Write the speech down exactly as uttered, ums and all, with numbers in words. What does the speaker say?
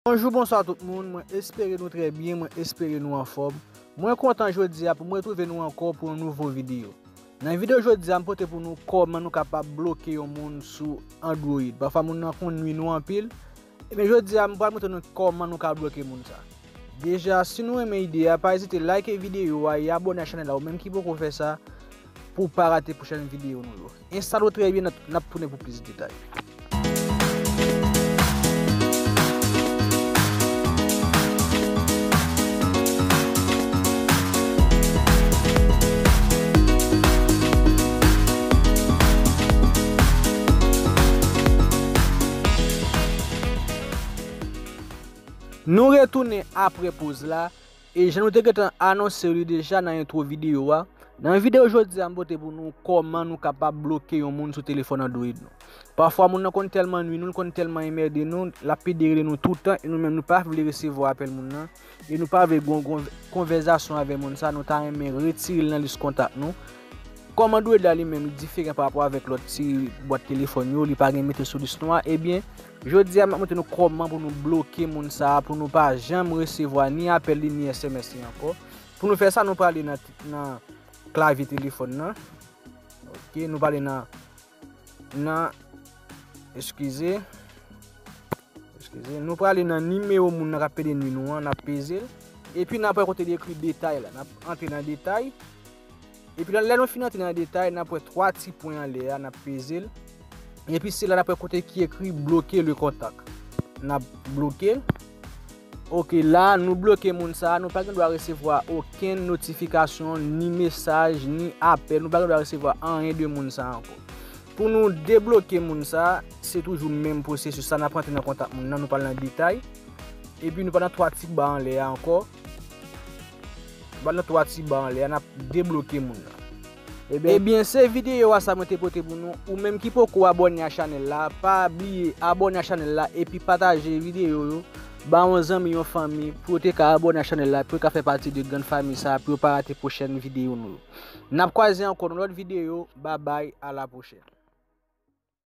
Bonjou, bonswa tout moun, mwen espere nou trè byen, mwen espere nou anfòm. Mwen kontan jodi a pou mwen retwouve nou ankò pou yon nouvo videyo. Nan videyo jodi a, m pote pou nou kòman nou kapab bloke yon moun sou Android. Pafwa moun nan konn nwi nou anpil. Ebyen jodi a, m pral montre nou kòman nou ka bloke moun sa. Deja, si nou renmen ide a, pa ezite like videyo a e abòne a chanèl la ou menm ki poko fè sa pou w pa rate pwochèn videyo nou yo. Enstale w trè byen, n ap, n ap tounen pou plis detay. Nou retounen apre poz la, e jan nou te gentan anonse li deja nan entwo videyo a, nan videyo jodi a m pote pou nou kòman nou kapab bloke yon moun sou telefòn Android nou. Pafwa moun nan konn tèlman nwi nou, l konn tèlman enmède nou, l ap pede rele nou toutan e nou menm nou pa vle resevwa apèl moun nan e nou pa vle gon, gon konvèzasyon avè moun sa, nou ta renmen retire l nan lis kontak nou. Kòm Android la li menm li diferan pa rapò avèk lòt ti bwat telefòn yo, li pa gen mete sou lis nwa, ebyen, jodi a m ap montre nou kòman pou nou bloke moun sa a, pou nou pa janm resevwa ni apèl li, ni S M S li ankò. Pou nou fè sa, nou prale nan, nan klavye telefòn nan. Ok, nou prale nan, nan, eskize, eskize, nou prale nan nimewo moun nan k ap pede nwi nou an, n ap peze l. Epi n ap wè kote li ekri detay la, n ap antre nan detay. Epi lè, lè nou fin antre nan detay, n ap wè twa ti pwen anlè a, n ap peze l. Epi se la n ap wè kote ki ekri bloke le kontak. N ap bloke l. Ok, la nou bloke moun sa a, nou pa gen dwa resevwa okenn notifikasyon, ni mesaj, ni apèl, nou pa gen dwa resevwa anyen de moun sa a ankò. Pou nou debloke moun sa a, se toujou menm pwosesis la, n ap rantre nan kontak moun nan, nou pral nan detay, epi nou pral nan twa ti ba anlè a ankò. Ba nan twa ti ba anlè a, n ap debloke moun nan. Ebyen, ebyen, se videyo a sa mwen te pote pou nou. Ou menm ki poko abòne a chanèl la, pa bliye abòne a chanèl la epi pataje videyo yo ba yon zanmi, yon fanmi, pou yo te ka abòne a chanèl la, pou yo ka fè pati de grann fanmi sa, pou yo pa rate pwochèn videyo nou yo. N ap kwaze ankò nan lòt videyo. Babay, a la pwochèn.